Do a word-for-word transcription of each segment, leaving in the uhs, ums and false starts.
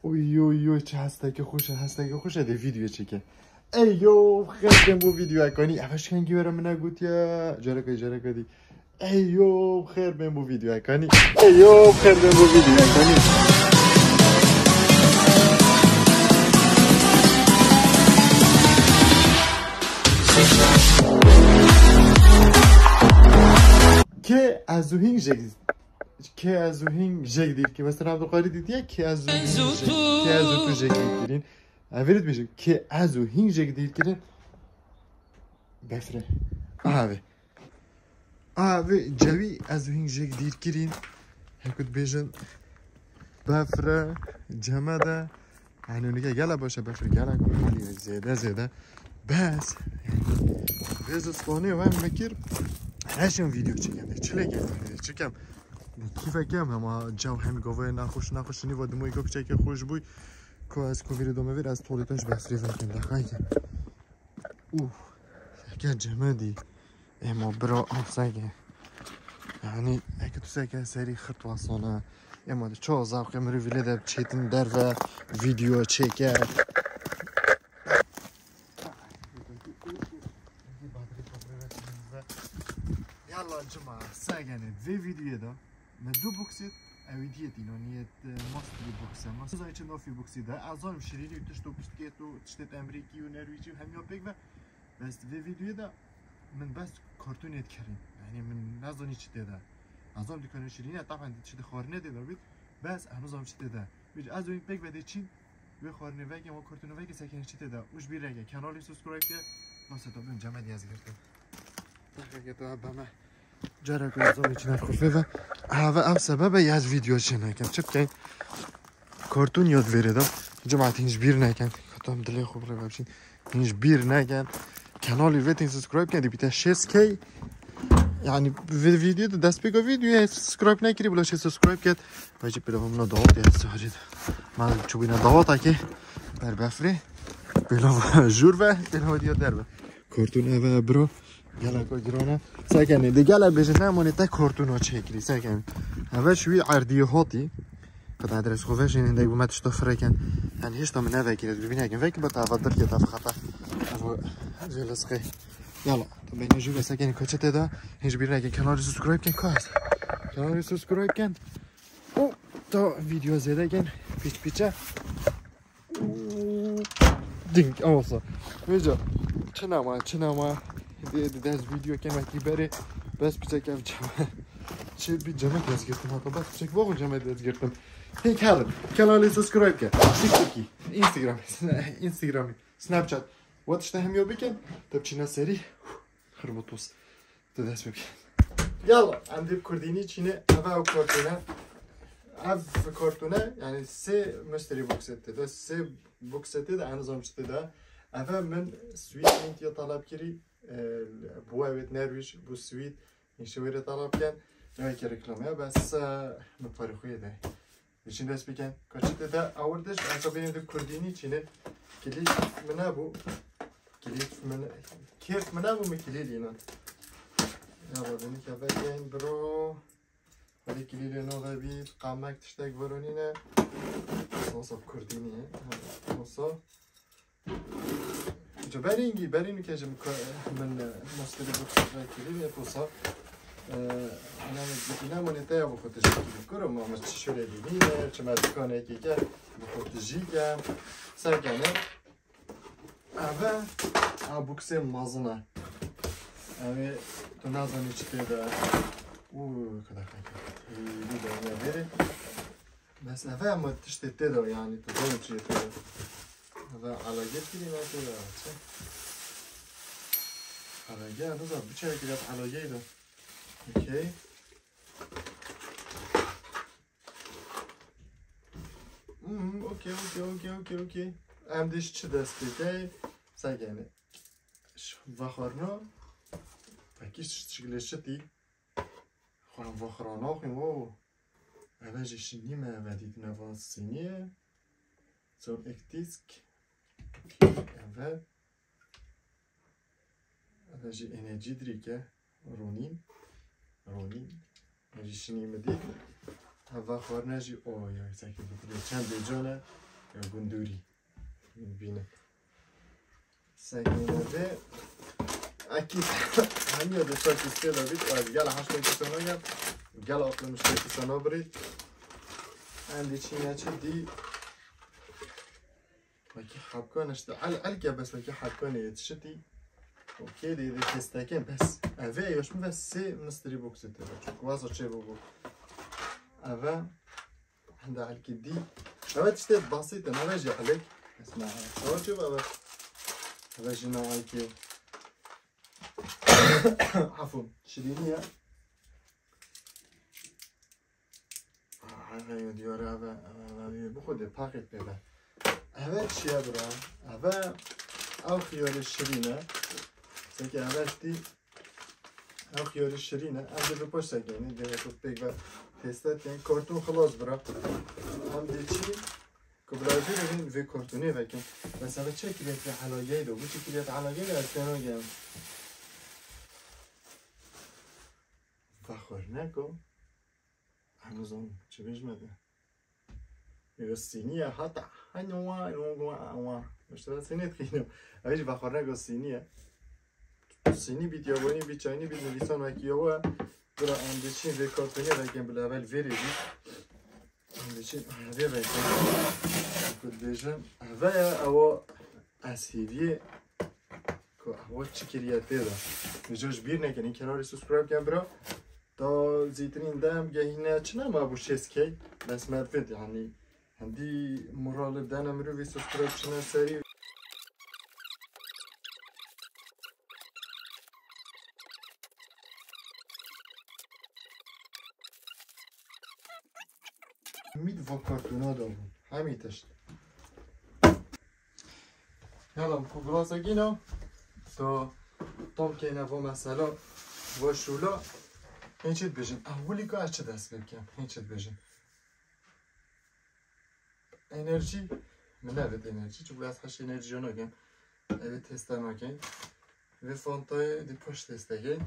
Oy oy oy, çi hesteke xweş e, hesteke xweş e, dê vîdyoyê çêke. Ey yo, xêr bên bo vîdyoya kanî. Ev eşkengî were min negotiye. Careke, careke dî. Ey yo, xêr bên bo vîdyoya kanî. Ey yo, xêr bên bo vîdyoya kanî. Kê ez û hîn jek, kê ez û hîn jek dîr ki. Mesela Abdulkadir dîtiye, kê ez û hîn jek, kê ez û tu jek dîr kirin. Ev ê dibêjim, kê ez û hîn jek dîr kirin. Befre. Aha vê. Aha vê cewî ez û hîn jek dîr kirin. Hekut bêjin. Befre, cemede. Yanî nike gela baş e, befre gela ku haliye zêde zêde. Bes. Vê zistanê we me kir. Heşin vîdeo çekin. Çi lê gel? Çi kem? Kîfe kem, hema cew hem govê naxweş, naxweş nîva dimoyê ku piçekê xweş bûy. Ku ez ku vîrê dome vîr, ez tolê te ji befrê vekim, dexayke. Û seke cemedî. Ema bira, ev seke. Yanî eke tu seke serî xit wasana. Ema de ço zevqê mirov lê de çêtin derve, vîdeo çêke. Yalla cima, segenê vê vîdyoyê de. Me du boxê ew diyet, îno niyet, e, mastery box e. Mas zay çi nafî boxê de. Ez zanim şirînî û tişt û pişt kêt û tiştêt Emerîkî û Nerwîcî û hemiya pêk ve. Bes vê vîdyoyê de min bes kartûnê dikirin. Yanî min nezanî çi tê de. Ez zanim dikane şirînî, taban çi de xwarinê tê de bît. Bes ez nizanim çi tê de. Vîc ez û pêk ve dê çîn. Wê xwarinê veke, wê kartûnê veke, sekenê çi tê de. Û ji bîr neke. Kanalê subscribe ke. Nasıl tabim cemedî ez girtim. Dakika, tu beme. Cara ku ez zomê çîner xwe fê ve. Heve ev sebebe ez vîdeo çê nekem. Çi bikeyim? Kartûn yad vêrê de. Cemaat hîn ji bîr nekin. Katam dilê xwe bire bibşîn. Hîn ji bîr nekin. Kanalê vê tên subscribe ken, dibîte şêst K. Yanî vê vîdeo de, destpêka vîdeo subscribe nekirî, bila şê subscribe ket. Vecî pêlava min dawet ya sarî de. Ma çûbîne daweta kê. Ber befrê. Pêlava jûr ve, pêlava diya derve. Kartûn eve bro. Gelek o girone. Sekenê. De gele bêje ne monê te kartûno çêkirî. Sekenê. Eve şu wî erdiyê hotî. Qet adres xwe veşên hindek bi me tişta fireken. Yani hêşta min nevekire. Bibînekin. Vek bata eve dirke ta xata. Eve jê lizqê. Yala. Tu beyne jû ve sekenê koçete de. Hiç bir neke. Kanalê subscribe ken kas. Kanalê subscribe ken. O ta video zêde ken. Piç piçe. Ding, awsa. Vêca, çi nama, çi nama. Dê, dê, dest video kemekî berê. Bes piçek ev ceme. Çi bir ceme dest girtim hatta. Bes piçek vaxo ceme dest girtim. Pek herin. Kanalê subscribe ke. TikTokî. Instagram. Instagramî. Snapchat. Wat işte hem yo bikin. Tabi çine seri. Hırbotos. Tu dest pê bike. Yala, em dê bi kurdînî çînê, eve ew kartûne. Ev kartûne, yani sê mystery box seti de, sê box seti de, en azam çi de. Eve min sweet mint ya talep kirî, e, bu evet nerviş, bu sweet, nişe wêre talep ken, ne ki reklam ya, bes, e, min parê xwe de. Dişin dest bikin. Kaçı te de awirdiş, aka benim de kurdini içine. Kilît mi ne bu? Kilît mi ne? Kêf mi ne bu mu kilît yine? Ya bu dini ke vekên bro. Hadi kilît no ve bir kamek tiştek veronine. Sosa kurdini. Sosa. Ji berîngî, berîngî ke ji min, min, e, mosteri bi xwe kirî, ne posa. E, ana me dîtîne monete ya bi xwe tijî kirî. Kuro ma me çi şûre dînî ne, çi me dikanekê ke bi xwe tijî ke. Serkene. Eve, a buksê mazin e. Eve, tu nazanî çi tê de. Û, kadar kadar. Û, bu da ne veri. Bes eve ama tiştê tê de, yani tu zanî çi tê de. Eve alage kirî ne tê de, çi? Alage, eve zat biçare kirî alage de. Okey. Hmm, okey, okey, okey, okey, okey. Em dê ji çi dest pê ke? Serkene. Ji vexwarina. Pekî şikilê şitî. Xwe vexirana xwe, wow. Eve jî şinî me, eve dîtine va sînî ye. Zor ek disk. Eve. Eve jî energy drink e. Ronin. Ronin. Ev jî şinî min dît. Eve xwarine jî, o ya, sekî dîtine çend bêcan e. Ya gundûrî. Bîne. Sekîne vê. Ekî hemiya de çar kî stê de bît, ez gel heşt kî sana gel. Gel altmış kî sana birît. Endî çîne çi dî. Wekî hepkan işte. El, el ke bes wekî hepkan yetişitî. Okey de, de testeken bes. Eve yoş mu ve sê mystery box'u tê. Çok vazo çê bu bu. Eve. Hende helkî dî. Eve tiştê basît in, eve jî elek. Esma, eve çi eve? Eve jî na elkê. Afûn, şirînî ye. Eve diyare eve, eve, eve, bu xwe de paket pê be. Eve çi ye bira? Eve ew xiyarê şirîn e. Seke eve tî Ew xiyarî şirîn e. Em dê bi paş sekinî, dê ku pêk ve teste tên. Karton xilas bira. Em dê çi? Ku bila jî revîn vê kartonê vekin. Mesela çi kiriyet ve helageyê de, bu çi kiriyet helageyê de ez têna gem. Vexwer neko. Em zon, çi bêjme de. Yo sînî ye, hata. Hani wa, wa, wa, wa. Mesela sînî dixînim. Ev jî vexwarneka sînî ye. Sînî bît ya wenî bît, çaynî bît, nivîsan wekî ya we. Bira em diçin vê kartonê vekin bila evel vêrê bît. Em diçin vê vekin. Ku dibêjin, eve ye, ewa ez hêviyê ku ewa çi kiriye tê de. Vêca ji bîr nekin, kenarê subscribe ken bira. Ta zîtirîn dem gehîne çi nema bû şêst K, bes me divêt, yanî, hindî moral dene mirovî subscribe çine serî. Mît va kartona da bûn. Hemî tişt. Hela ku virazekîna, to tom keyne vo mesela, vo şûla, hên çi dibêjin? Ewilî ka ez çi dest pê bikim? Hên çi dibêjin? Enerjî, min nevêt enerjî, çi bu ez heş enerjî nakim. Evê teste nakim. Vê fantayê di paş teste key.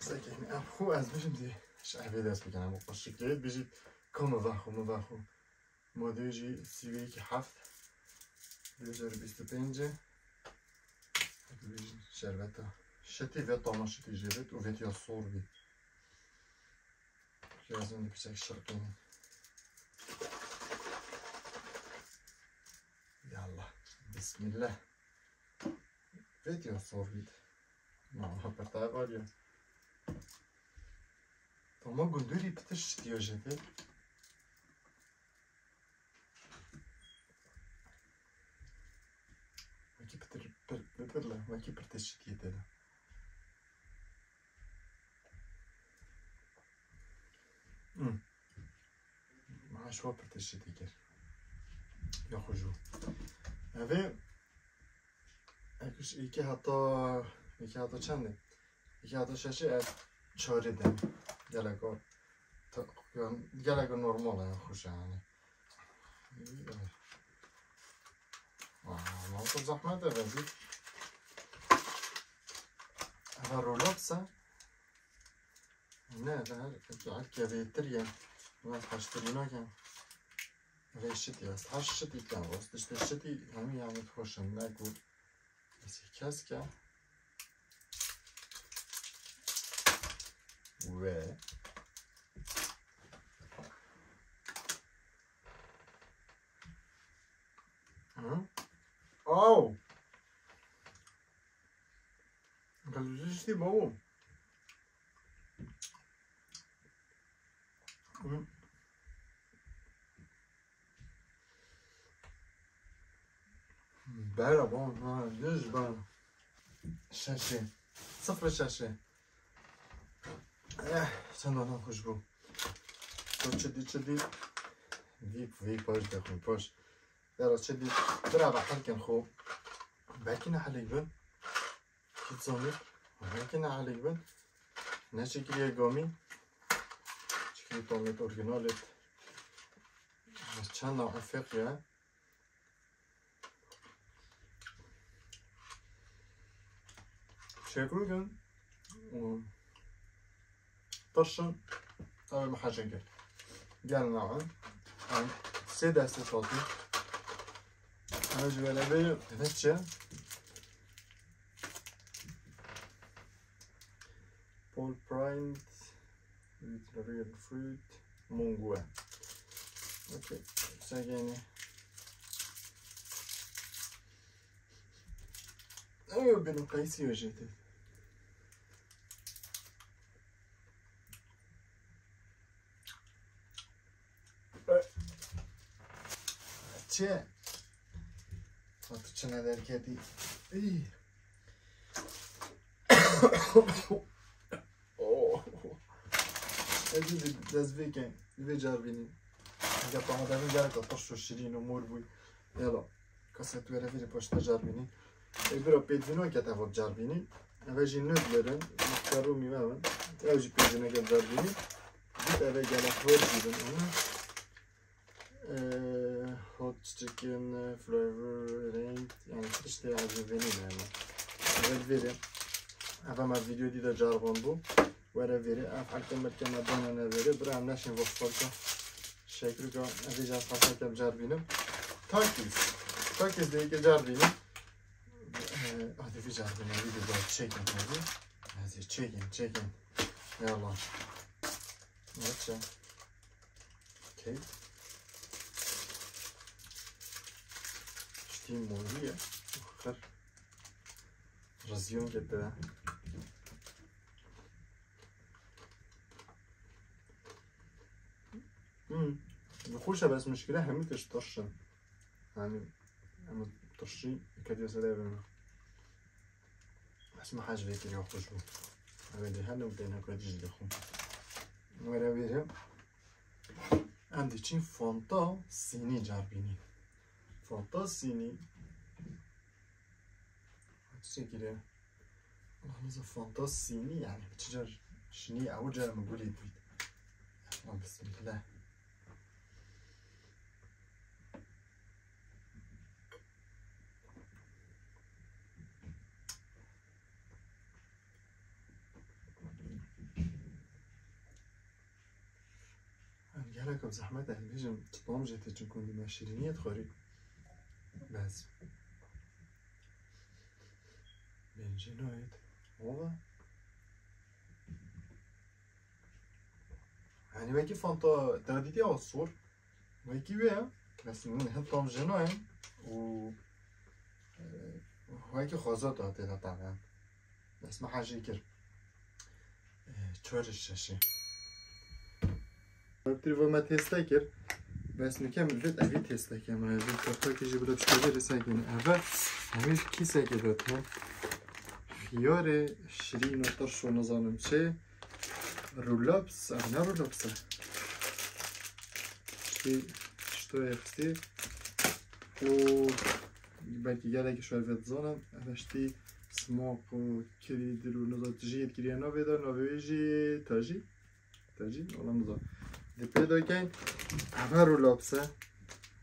Sekeyne, em xwe ez bijim dê. Ji evê dest bikin, em xwe şiklê bijî. Ka min vexwe, min vexwe. Madeyê jî sî û yekî heft. Du hezar bîst û pênc. Şerbeta. Şitî vê tama şitî jê bit û vê tiya sor bî. Yazın bir çek şirkini. Yallah. Bismillah. Vê tiya sor bî. Mama pirtaya var ya. Ama gundurî pitir şitiyo jete. Wekî pitir, pir, pir, pir le, wekî pirtir şitiye tê de. Hmm. Ha, şwa pirtir şitî kir. Ya xwe jû. Evê, ekiş iki hata, iki hata çend e? Iki hata şeşê ev çarê de. Gelek o, ta-, yan, gelek o normal e, xweş e yani. Aa, nasıl zahmet e, vezî. Eve Rolex e. Ne, eve her, her kevêtir ye. Eve haştirî nakin. Eve şitî, ez her şitî ken, rast işte şitî, hemî yani hoşum, ne ku. Ez keske. Ve. Hı? Oh! Gazozî babo. Hı. Bera, bon, ha, yüz ben. Şaşe. Sıfır şaşe. Eh, sen de ona hoş bu. Çok çidi çidi. Vip, vip, hoş da, hoş. Yara çidi. Bira bak, herken xo. Belki ne halik bin. Hiç zanî. Wekî ne alî bin. Ne çekiliye gamî. Çekiliye tomêt orîgînal e. Çend efeq ye. Çekû kin. Tirşin. Ew mehecin kir. Gel navin. Em Sê destê tatî. Ama ji wele vê, evet çi? Pole Print with Real Fruit Mungue. Okay, segeni. Ew benim kayısı yiyecekti. Çi? Bak, çine derketî. Îy. Oh. Ez ê dest vê kem, vê carbînî. Eger pahadevin gerek a, turş û şirîn û mor bûy. Yala. Kaset were vîrî poşta carbînî. Ê bira pêdvîno ket eva carbînî. Eve jî nudler in, mixtarû mîve in. Ew jî pêdvîno ket carbînî. Dît eve gelek hor jî bin ona. Ee, hot chicken flavor, renk, yani tiştê ez ê vênî yani. Eve vêrê. Eve me video dî de carban bû. Were vêrê, ev helke melke me danene vêrê. Bira em neşên vexwelka. Şekrika, ez ê car xasakem carbînim. Takis. Takis de yeke carbînim. Ee, hadi bir carbînim, bir de çekin hadi. Hadi çekin, çekin. Yallah. Neçe? Okey. Tiştî morî ye. Xir. Rizyon gitti. Hmm. Xweş e, bes mişkile hemî tişt tirş in. Yani, em tirşî kediye sere evin. Bes me hej vekir ya xweş bû. Eve de hene û dene kedi jî de xwe. Were vêre. Em diçin Fanta Sînî carbînî. Fanta Sînî. Çi şekilde? Allah'ımıza Fanta Sînî yani. Çi car şinî ew car mi gulî bît. Allah bismillah. Gelek zehmet e, bêjim, tam jê tê, çimkû dî me şîrîniyê dixwarî. Bes. Bêncî nayêt. Ova. Yani wekî Fanta dadî tê a sor. Wekî wê ye. Bes min hin tam jê nayên. Û, e, wekî xwezat a tê de tamen. Bes me hejê kir. E, çar şeşê. Wektir va me teste kir. Bes mi kem vit evî teste kem. Ez ê tepekî jî bila çikolê rê sekîne. Eve, hemî kîsekê de tê. Xiyarê şirîn û tirş û nizanim çi. Rulaps, ev ne rulaps e. Ştî, ştoyê xistî. Û belkî gelekî şervet zanim. Ev ştî smoke û kirî dil û niza tijî yê dikiriye navê de, navê wê jî tajî. Tajî, wala niza. Di pê de keyn, ev her rulaps e.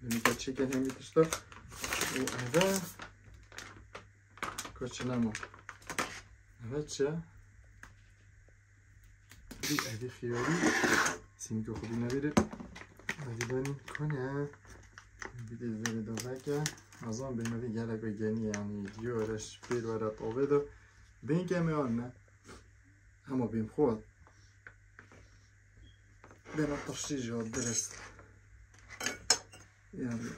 Binî ke çêkin hemî tişta. Û ev e, ka çi nema. Ev e çi ye? Evî, evî xiyarî. Sîmkê xwe bîne vêrê. Evî danî kone. Evî dê vêrê de veke. Azan bê me vê gelek ve genî yani. Diyor reş pêr were tavê de. Bên keme an ne. Ama bên xwe. Bêna tirşî jî hat dirist. Yani.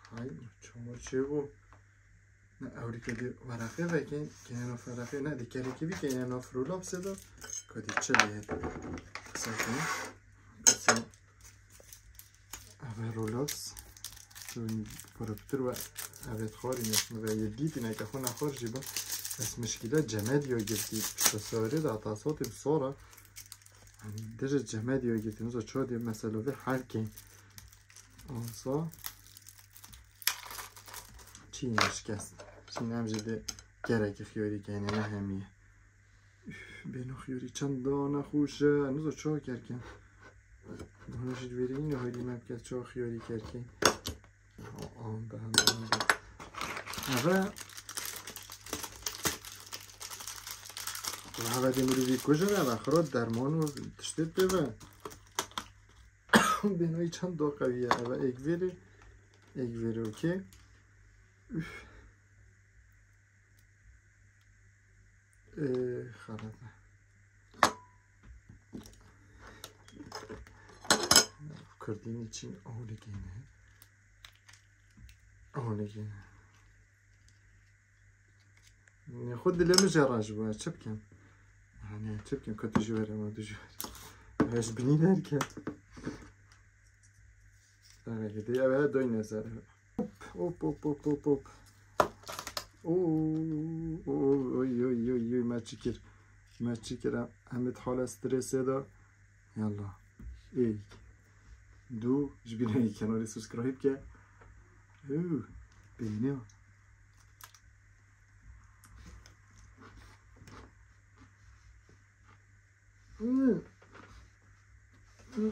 Hay, çamur çêbû. Ne, ewrî kedî weraqê vekên, keyena feraqê, ne, di kerekî bî keyena firûlapsê de, kedî çi lê hete. Qisa kene. Qisa. Eve Rolex. Şûn pırptir ve evet xorî ne, ve yê dîtî neke xwe nexor jî bi. Bes mişkîle cemedî yo girtî, pişta sarê de heta sotê bi sora. Dije cemedî yo girtî, niza ço diye mesela ve her kên. Onsa çî ne şikest. Çî ne em jî de gerekî xiyarî keyne ne hemiye. Üf, bêno xiyarî çend dana xweş e. Niza çawa kerkin. Dana jî verî ne haydî me bike çawa xiyarî kerkin. Aa, anda, anda, anda. Eve. Heve dê mirî vî kujin, eve xirot derman û tiştê pê ve. Bênayî çend do qewî ye, eve êk vêrê, êk vêrê, okey. Üf. Ee, xerab e. Kurdîn için awnekî ne. Awnekî ne. Ne xwe dilê min jê re ji bo, çi bikim? Yani çi bikim? Ku tu ji were, ma tu ji were. Ev ji binî derke. Evet, hediye eve doyne zere. Hop, hop, hop, hop, hop. Oo, oo, oy, oy, oy, oy, me çi kir. Me çi kir, em, em ê hala stresê de. Yalla. Êk. Du, ji bîra yê kenarê subscribe ke. Ooh, beğeniyor. Hmm. Hmm.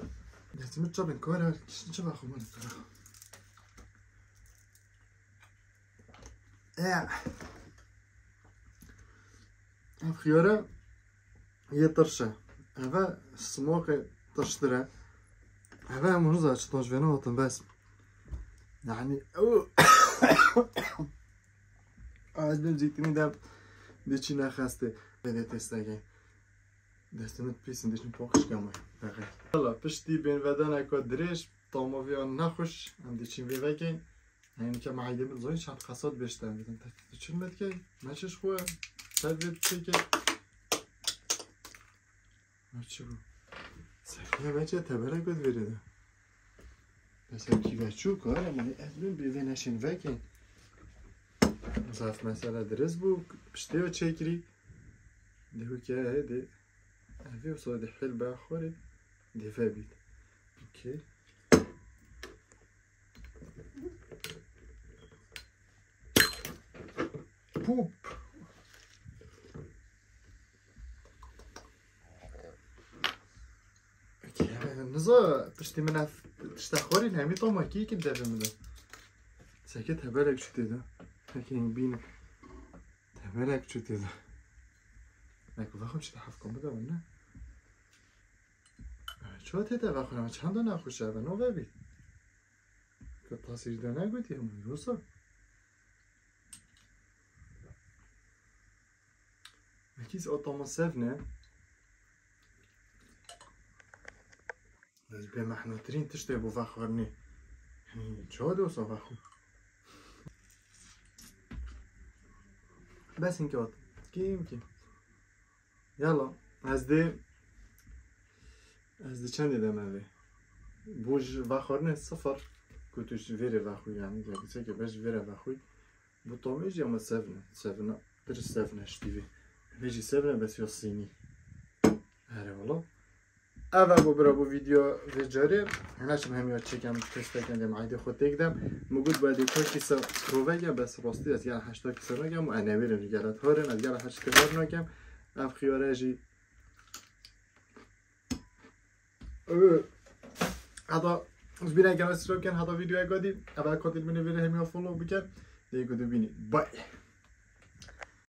Destimi çabin kore, kişini çabin xumar kore. E. Ev xiyare yê tirş e. Eve smoke tirştir e. Eve em hûn zaten çiton ji vê nehatin bes. Yani, ez bim zîtinî de diçî nexestê. Bêdê testeke. Destê min pîs in, diçin paqij kema. Deqe. Valla, piştî bênvedaneke dirêj, tamaviya nexweş, em diçin vê vekê. Yanî ke me eydê min zoyî çend qesat bêşte em bidin. Te, te çil me dike, me çiş xwe, ser vê çêke. Me çi bû? Sefiye veçe tebere got vêrê de. Mesela kî veçû kar, ama ez bin bê vê neşên vekê. Zaf mesele dirist bû, piştê o çêkirî. Dê wike hê dê. Ev ê wisa dê hêl be xwarê. Dê vebît. Okey. Pup. Niza piştî min ev tişta xwarî hemî toma kî kin devê min de. Seke tebelek çû tê de. Hekî bîn tebelek çû tê de. Nek vexim çi de hefka min de ne. Ço tê de vexim çend nexweş e, no vebît. Ke tasîr de negotî hemû yosa. Ekîs o tama sev ne. Ez bê mehnatirîn tiştê bo vexwarinê. Yanî çawa de wisa vexwin? Bes hinkê hat. Kîm kîm. Yala, ez dê, ez dê çendê de me vê. Bo ji vexwarinê sifir, ku tu ji vêrê vexwî, yanî, ya, bi seke be ji vêre vexwî. Bu tomê jî ama sevne, sevne, dir sevne ştîvê. Vê jî sevne bes ya sînî. Here wala. Ev e bo bira bo video vê carê. Hene çim hem ya çekem testekem dem aydê xwe têk dem. Min got ba dê çar kîsa proveke bes rastî ez gel heşta kîsa nakem û enewêrim ji gel et harin, ez gel heşt kîsa nakem. Ev xiyare jî. Ew, heta ji bîra gel subscribe ken, heta videoya gadî. Ev e katil min ê vêrê hemiya follow biken. Dê ku dibînî. Bye.